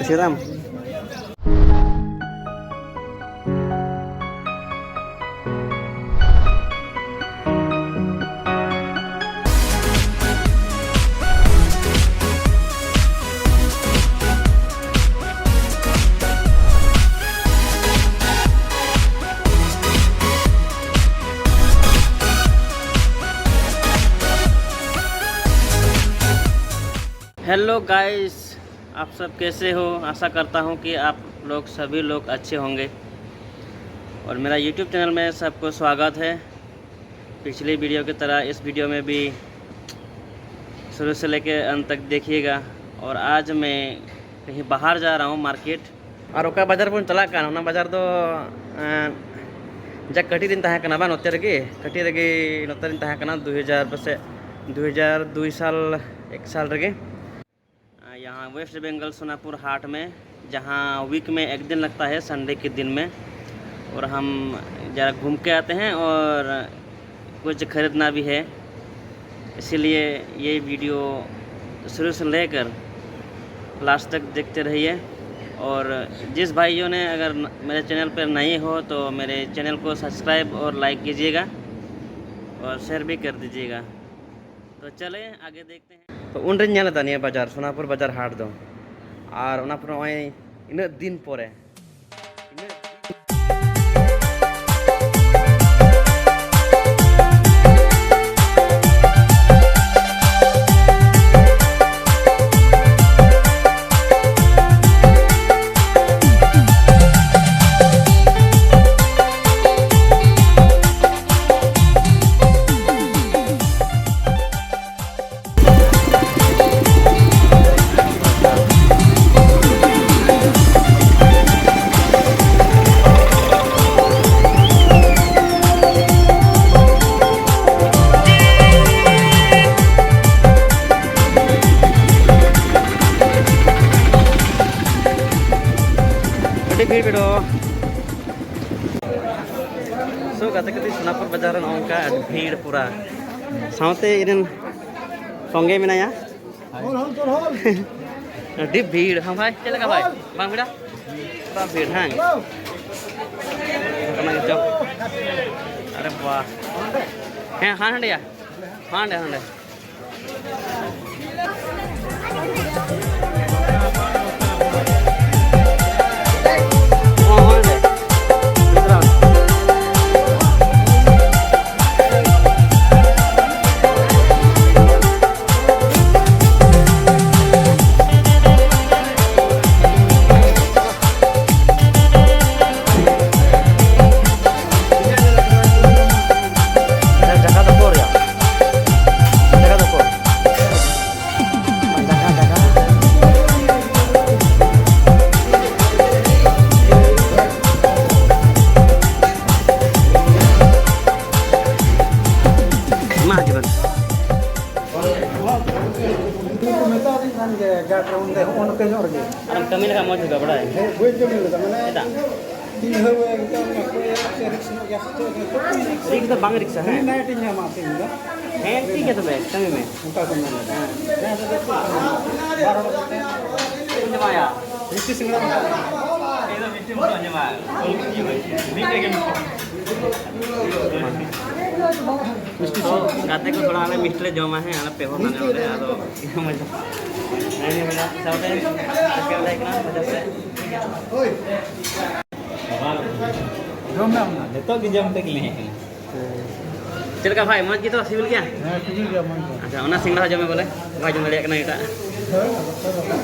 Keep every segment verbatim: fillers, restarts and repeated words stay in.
Shri Ram. Hello guys, आप सब कैसे हो? आशा करता हूँ कि आप लोग, सभी लोग अच्छे होंगे। और मेरा यूट्यूब चैनल में सबको स्वागत है। पिछली वीडियो की तरह इस वीडियो में भी शुरू से लेकर अंत तक देखिएगा। और आज मैं कहीं बाहर जा रहा हूँ, मार्केट। ᱟᱨ ᱚᱠᱟ ᱵᱟᱡᱟᱨ ᱵᱚᱱ ᱪᱟᱞᱟᱜ ᱠᱟᱱ, ᱚᱱᱟ ᱵᱟᱡᱟᱨ ᱫᱚ, ᱮᱸ, ᱡᱟ ᱠᱟᱹᱴᱤᱡ ᱨᱤᱧ ᱛᱟᱦᱮᱸ ᱠᱟᱱᱟ ᱵᱟᱝ, ᱱᱚᱛᱮ ᱨᱮᱜᱮ, ᱠᱟᱹᱴᱤᱡ ᱨᱮᱜᱮ ᱱᱚᱛᱮ ᱨᱤᱧ ᱛᱟᱦᱮᱸ ᱠᱟᱱᱟ, ᱫᱩ ᱦᱟᱡᱟᱨ ᱯᱟᱥᱮᱡ, ᱫᱩ ᱦᱟᱡᱟᱨ ᱫᱩᱭ ᱥᱟᱞ, ᱮᱠ ᱥᱟᱞ ᱨᱮᱜᱮ᱾ ᱟᱨ ᱭᱟᱦᱟᱸ ᱣᱮᱥᱴ ᱵᱮᱝᱜᱚᱞ ᱥᱳᱱᱟᱯᱩᱨ ᱦᱟᱴ ᱢᱮ, ᱡᱟᱦᱟᱸ ᱣᱤᱠ ᱢᱮ ᱮᱠ ᱫᱤᱱ ᱞᱟᱜᱽᱛᱟ ᱦᱮ, ᱥᱟᱱᱰᱮ ᱠᱮ ᱫᱤᱱ ᱢᱮ, ᱚᱨ ᱦᱟᱢ ᱡᱟᱨᱟ ᱜᱷᱩᱢ ᱠᱮ ᱟᱛᱮ ᱦᱮᱸ ᱚᱨ ᱠᱩᱪ ᱠᱷᱟᱨᱤᱫᱱᱟ ᱵᱷᱤ ᱦᱮ, ᱤᱥᱤᱞᱤᱭᱮ ᱭᱮ ᱵᱷᱤᱰᱤᱭᱳ ᱥᱩᱨᱩ ᱥᱮ ᱞᱮᱠᱟᱨ ᱞᱟᱥᱴ ᱛᱟᱠ ᱫᱮᱠᱷᱛᱮ ᱨᱟᱦᱤᱭᱮ᱾ ᱚᱨ ᱡᱤᱥ ᱵᱷᱟᱭᱤᱭᱳ ᱱᱮ ᱟᱜᱟᱨ ᱢᱮᱨᱮ ᱪᱮᱱᱮᱞ ᱯᱮᱨ ᱱᱟᱭᱮ ᱦᱳ ᱛᱚ ᱢᱮᱨᱮ ᱪᱮᱱᱮᱞ ᱠᱳ ᱥᱟᱵᱥᱠᱨᱟᱭᱤᱵ ᱚᱨ ᱞᱟᱭᱤᱠ ᱠᱤᱡᱤᱭᱮᱜᱟ ᱚᱨ ᱥᱮᱭᱟᱨ ᱵᱷᱤ ᱠᱟᱨ ᱫᱤᱡᱤᱭᱮᱜᱟ᱾ ᱛᱚ ᱪᱟᱞᱮ ᱟᱜᱮ ᱫᱮᱠᱷᱛᱮ ᱦᱮᱸ᱾ ᱛᱚ ᱩᱱᱨᱮᱧ ᱧᱮᱞ ᱮᱫᱟ ᱱᱤᱭᱟᱹ ᱵᱟᱡᱟᱨ, ᱥᱳᱱᱟᱯᱩᱨ ᱵᱟᱡᱟᱨ ᱦᱟᱴ ᱫᱚ᱾ ᱟᱨ ᱚᱱᱟ ᱯᱚᱨᱮ ᱱᱚᱜᱼᱚᱭ ᱤᱱᱟᱹᱜ ᱫᱤᱱ ᱯᱚᱨᱮ, ᱤᱱᱟᱹᱜ ᱟᱹᱰᱤ ᱵᱷᱤᱲ ᱵᱷᱤᱲᱚᱜ᱾ So, ᱜᱟᱛᱮ ᱠᱚ, ᱥᱳᱱᱟᱯᱩᱨ ᱵᱟᱡᱟᱨ ᱨᱮ ᱱᱚᱜᱼᱚ ᱱᱚᱝᱠᱟ ᱟᱹᱰᱤ ᱵᱷᱤᱲ ᱯᱩᱨᱟ᱾ ᱥᱟᱶᱛᱮ ᱤᱧ ᱨᱮᱱ ᱥᱚᱸᱜᱮ ᱢᱮᱱᱟᱭᱟ᱾ ᱟᱹᱰᱤ ᱵᱷᱤᱲ᱾ ᱦᱮᱸ ᱵᱷᱟᱭ, ᱪᱮᱫ ᱞᱮᱠᱟ ᱵᱷᱟᱭ? ᱵᱟᱝ ᱵᱷᱤᱲᱟ? ᱵᱟᱝ ᱵᱷᱤᱲ, ᱦᱮᱸ᱾ ᱚᱱᱟ ᱜᱮᱪᱚ᱾ ᱟᱨᱮ ᱵᱟᱦ᱾ ᱦᱮᱸ, ᱦᱟᱸᱰᱮᱭᱟ᱾ ᱦᱟᱸᱰᱮ, ᱦᱟᱸᱰᱮ᱾ ᱢᱟ ᱦᱤᱡᱩᱜ ᱵᱮᱱ᱾ ᱩᱱᱠᱩ ᱠᱚ ᱢᱮᱛᱟ ᱫᱤᱧ ᱠᱟᱱ ᱜᱮᱭᱟ, ᱜᱟᱨᱰ ᱨᱮ ᱚᱸᱰᱮ, ᱦᱚᱸᱜᱼᱚ ᱱᱚᱛᱮ ᱧᱚᱜ ᱨᱮᱜᱮ᱾ ᱟᱨ ᱠᱟᱹᱢᱤ ᱞᱮᱠᱷᱟᱱ ᱢᱚᱡᱽ ᱦᱩᱭᱩᱜᱼᱟ, ᱵᱟᱲᱟᱭ? ᱦᱮᱸ, ᱵᱟᱹᱧ ᱠᱟᱹᱢᱤ ᱞᱮᱫᱟ, ᱢᱟᱱᱮ ᱪᱮᱫᱟᱜ? ᱪᱤᱱᱦᱟᱹᱣ ᱮᱠᱫᱚᱢ ᱚᱠᱚᱭᱟᱜ ᱥᱮ ᱨᱤᱠᱥ ᱧᱚᱜ ᱜᱮᱭᱟ ᱥᱮ ᱪᱮᱫ? ᱨᱤᱠᱥ ᱫᱚ ᱵᱟᱝ ᱨᱤᱠᱥᱟ, ᱦᱮᱸ᱾ ᱱᱟᱭᱤᱴ ᱤᱧ ᱧᱟᱢᱟ ᱛᱮᱦᱮᱧ ᱫᱚ᱾ ᱦᱮᱸ, ᱴᱷᱤᱠ ᱜᱮᱭᱟ ᱛᱚᱵᱮ, ᱠᱟᱹᱢᱤ ᱢᱮ᱾ ᱚᱱᱠᱟ ᱠᱚ ᱢᱮᱱᱟ᱾ ᱦᱮᱸ᱾ ᱦᱮᱸ, ᱛᱚᱵᱮ ᱪᱮᱫ? ᱵᱟᱨ ᱦᱚᱲ ᱠᱟᱛᱮ᱾ ᱪᱮᱫ ᱮᱢ ᱪᱟᱵᱟᱭᱟ? ᱢᱤᱥᱴᱤ ᱥᱤᱸᱜᱟᱲᱟ ᱢᱮᱱᱟᱜᱼᱟ᱾ ᱤᱧ ᱫᱚ ᱢᱤᱥᱴᱤ ᱵᱟᱹᱧ ᱡᱚᱢᱟ᱾ ᱢᱤᱫᱴᱮᱡ ᱜᱮ ᱢᱤᱥᱴᱤ᱾ ᱛᱚ, ᱜᱟᱛᱮ ᱠᱚ ᱛᱷᱚᱲᱟ ᱟᱞᱮ ᱢᱤᱥᱴᱤ ᱞᱮ ᱡᱚᱢᱟ, ᱦᱮᱸ, ᱟᱞᱮ ᱯᱮ ᱦᱚᱲ ᱢᱮᱱᱟᱜ ᱞᱮᱭᱟ ᱱᱚᱰᱮ, ᱟᱫᱚ ᱤᱧ ᱦᱚᱸ ᱢᱚᱡᱟ᱾ ᱦᱮᱸ, ᱱᱤᱭᱟᱹ ᱢᱮᱱᱟᱜ ᱥᱟᱶᱛᱮ ᱪᱮᱫ ᱞᱮᱠᱟ ᱦᱮᱡ ᱠᱟᱱᱟ, ᱢᱚᱡᱟ ᱥᱮ? ᱡᱚᱢ ᱢᱮ ᱟᱢ ᱫᱚ᱾ ᱱᱤᱛᱚᱜ ᱜᱮ ᱡᱚᱢ ᱛᱮᱜᱮ ᱞᱤᱧ ᱦᱮᱡ ᱠᱟᱱᱟ᱾ ᱪᱮᱫ ᱞᱮᱠᱟ ᱵᱷᱟᱭ, ᱢᱚᱡᱽ ᱜᱮᱛᱚ, ᱥᱤᱵᱤᱞ ᱜᱮᱭᱟ? ᱦᱮᱸ, ᱥᱤᱵᱤᱞ ᱜᱮᱭᱟ, ᱢᱚᱡᱽ ᱜᱮ᱾ ᱟᱪᱪᱷᱟ, ᱚᱱᱟ ᱥᱤᱸᱜᱟᱲᱟ ᱡᱚᱢ ᱢᱮ ᱵᱚᱞᱮ, ᱵᱟᱭ ᱡᱚᱢ ᱫᱟᱲᱮᱭᱟᱜ ᱠᱟᱱᱟ ᱮᱴᱟᱜ᱾ ᱦᱳᱭ, ᱟᱫᱚ ᱪᱮᱫ ᱦᱚᱸ ᱵᱟᱝ᱾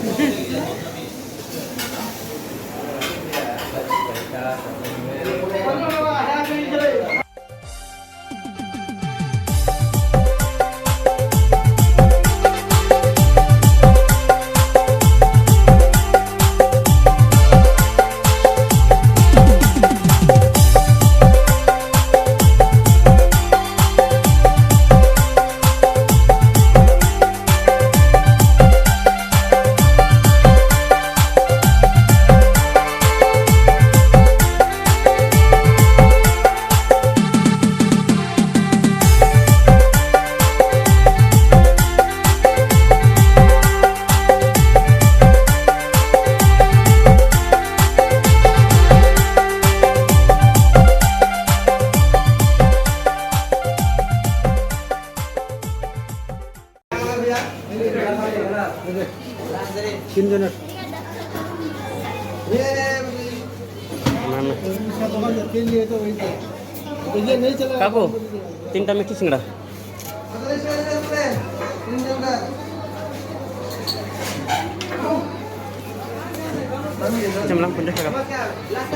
তিনজনের। কাকু, তিনটা মিষ্টি সিঙ্গাড়া। আচ্ছা, ম্যাডাম, পঞ্চাশ টাকা।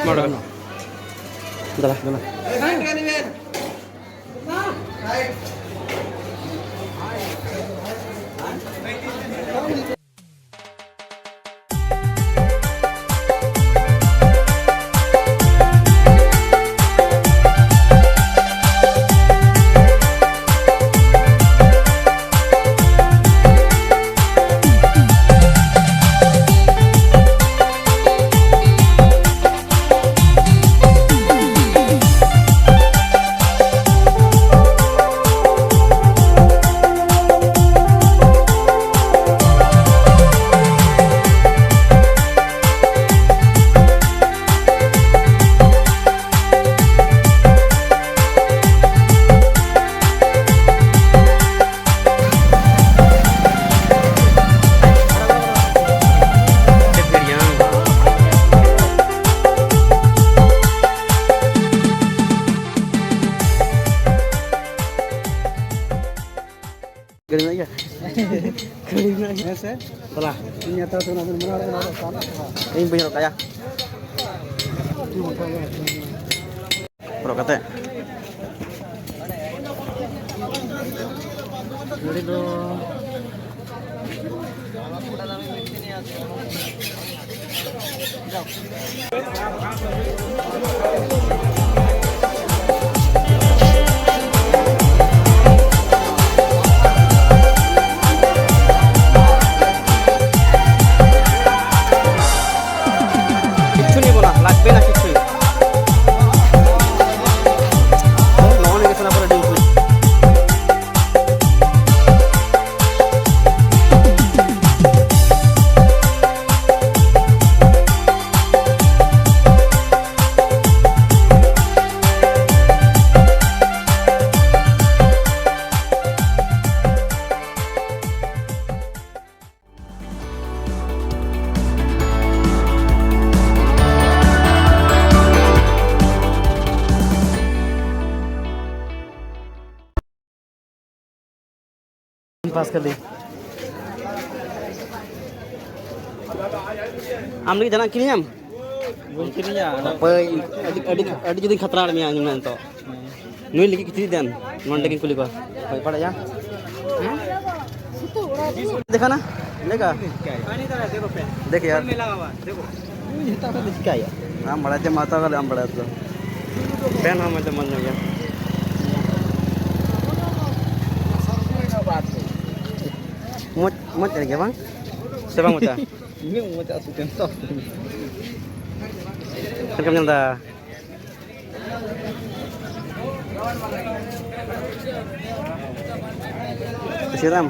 পনেরো টাকা। দাঁড়া, দাঁড়া। ᱜᱟᱹᱰᱤ ᱢᱮᱱᱟᱜ ᱜᱮᱭᱟ? ᱜᱟᱹᱰᱤ ᱢᱮᱱᱟᱜ ᱜᱮᱭᱟ᱾ ᱦᱮᱸ ᱥᱮ? ᱪᱟᱞᱟ᱾ ᱤᱧ ᱦᱟᱛᱟᱣ ᱛᱟᱵᱚᱱᱟ, ᱟᱵᱮᱱ ᱢᱟᱲᱟᱝ ᱨᱮ ᱢᱮᱱᱟᱜ ᱵᱮᱱ ᱥᱟᱵ ᱠᱚᱣᱟ᱾ ᱤᱧ ᱵᱟᱹᱧ ᱨᱚᱲ ᱠᱟᱭᱟ᱾ ᱦᱚᱨᱚᱜ ᱠᱟᱛᱮ᱾ ᱜᱟᱹᱰᱤ ᱫᱚ ᱠᱤᱪᱷᱩ ᱱᱤᱵᱚ ᱱᱟ, ᱞᱟᱜᱽᱵᱮ ᱱᱟ ᱠᱤᱪᱷᱩ᱾ ᱱᱚᱜᱼᱚ ᱱᱤᱭᱟᱹ ᱜᱮ ᱥᱟᱱᱟ ᱯᱩᱨᱟᱹ ᱰᱤᱢᱯᱩ᱾ ᱯᱟᱥ ᱠᱟᱫᱟᱹᱧ᱾ ᱟᱢ ᱞᱟᱹᱜᱤᱫ ᱡᱟᱦᱟᱱᱟᱜ ᱠᱤᱨᱤᱧᱟᱢ? ᱵᱟᱹᱧ ᱠᱤᱨᱤᱧᱟ᱾ ᱦᱟᱯᱳᱭ, ᱟᱹᱰᱤ, ᱟᱹᱰᱤ, ᱟᱹᱰᱤ ᱡᱩᱫᱤᱧ ᱠᱷᱟᱛᱨᱟᱣ ᱢᱮᱭᱟ, ᱧᱮᱞ ᱢᱮ ᱱᱤᱛᱚᱜ᱾ ᱱᱩᱭ ᱞᱟᱹᱜᱤᱫ ᱠᱤᱪᱨᱤᱡ ᱫᱮᱱ, ᱱᱚᱰᱮ ᱜᱤᱧ ᱠᱩᱞᱤ ᱠᱚᱣᱟ᱾ ᱦᱳᱭ, ᱯᱟᱲᱟᱜ ᱭᱟ᱾ ᱫᱮᱠᱷᱟ ᱱᱟ, ᱞᱮᱜᱟ᱾ ᱫᱮᱠᱷ ᱭᱟᱨ᱾ ᱪᱤᱠᱟᱹᱭᱟ? ᱟᱢ ᱵᱟᱲᱟᱭ ᱪᱮᱫ ᱮᱢ ᱦᱟᱛᱟᱣ ᱠᱟᱫᱟ, ᱟᱢ ᱵᱟᱲᱟᱭ ᱛᱚ᱾ ᱯᱮᱱ ᱦᱚᱸ ᱢᱚᱡᱽ ᱢᱚᱡᱽ ᱧᱚᱜ ᱜᱮᱭᱟ᱾ ᱢᱚᱡᱽ, ᱢᱚᱡᱽ ᱧᱚᱜ ᱜᱮᱭᱟ ᱵᱟᱝ? ᱥᱮ ᱵᱟᱝ ᱢᱚᱡᱟ? ᱤᱱᱟᱹᱜ ᱢᱚᱡᱟ ᱥᱩᱴᱮᱢ ᱦᱟᱛᱟᱣ ᱠᱮᱫᱟ᱾ ᱪᱮᱫ ᱞᱮᱠᱟᱢ ᱧᱮᱞ ᱮᱫᱟ? ᱠᱩᱥᱤᱭᱟᱫᱟᱢ?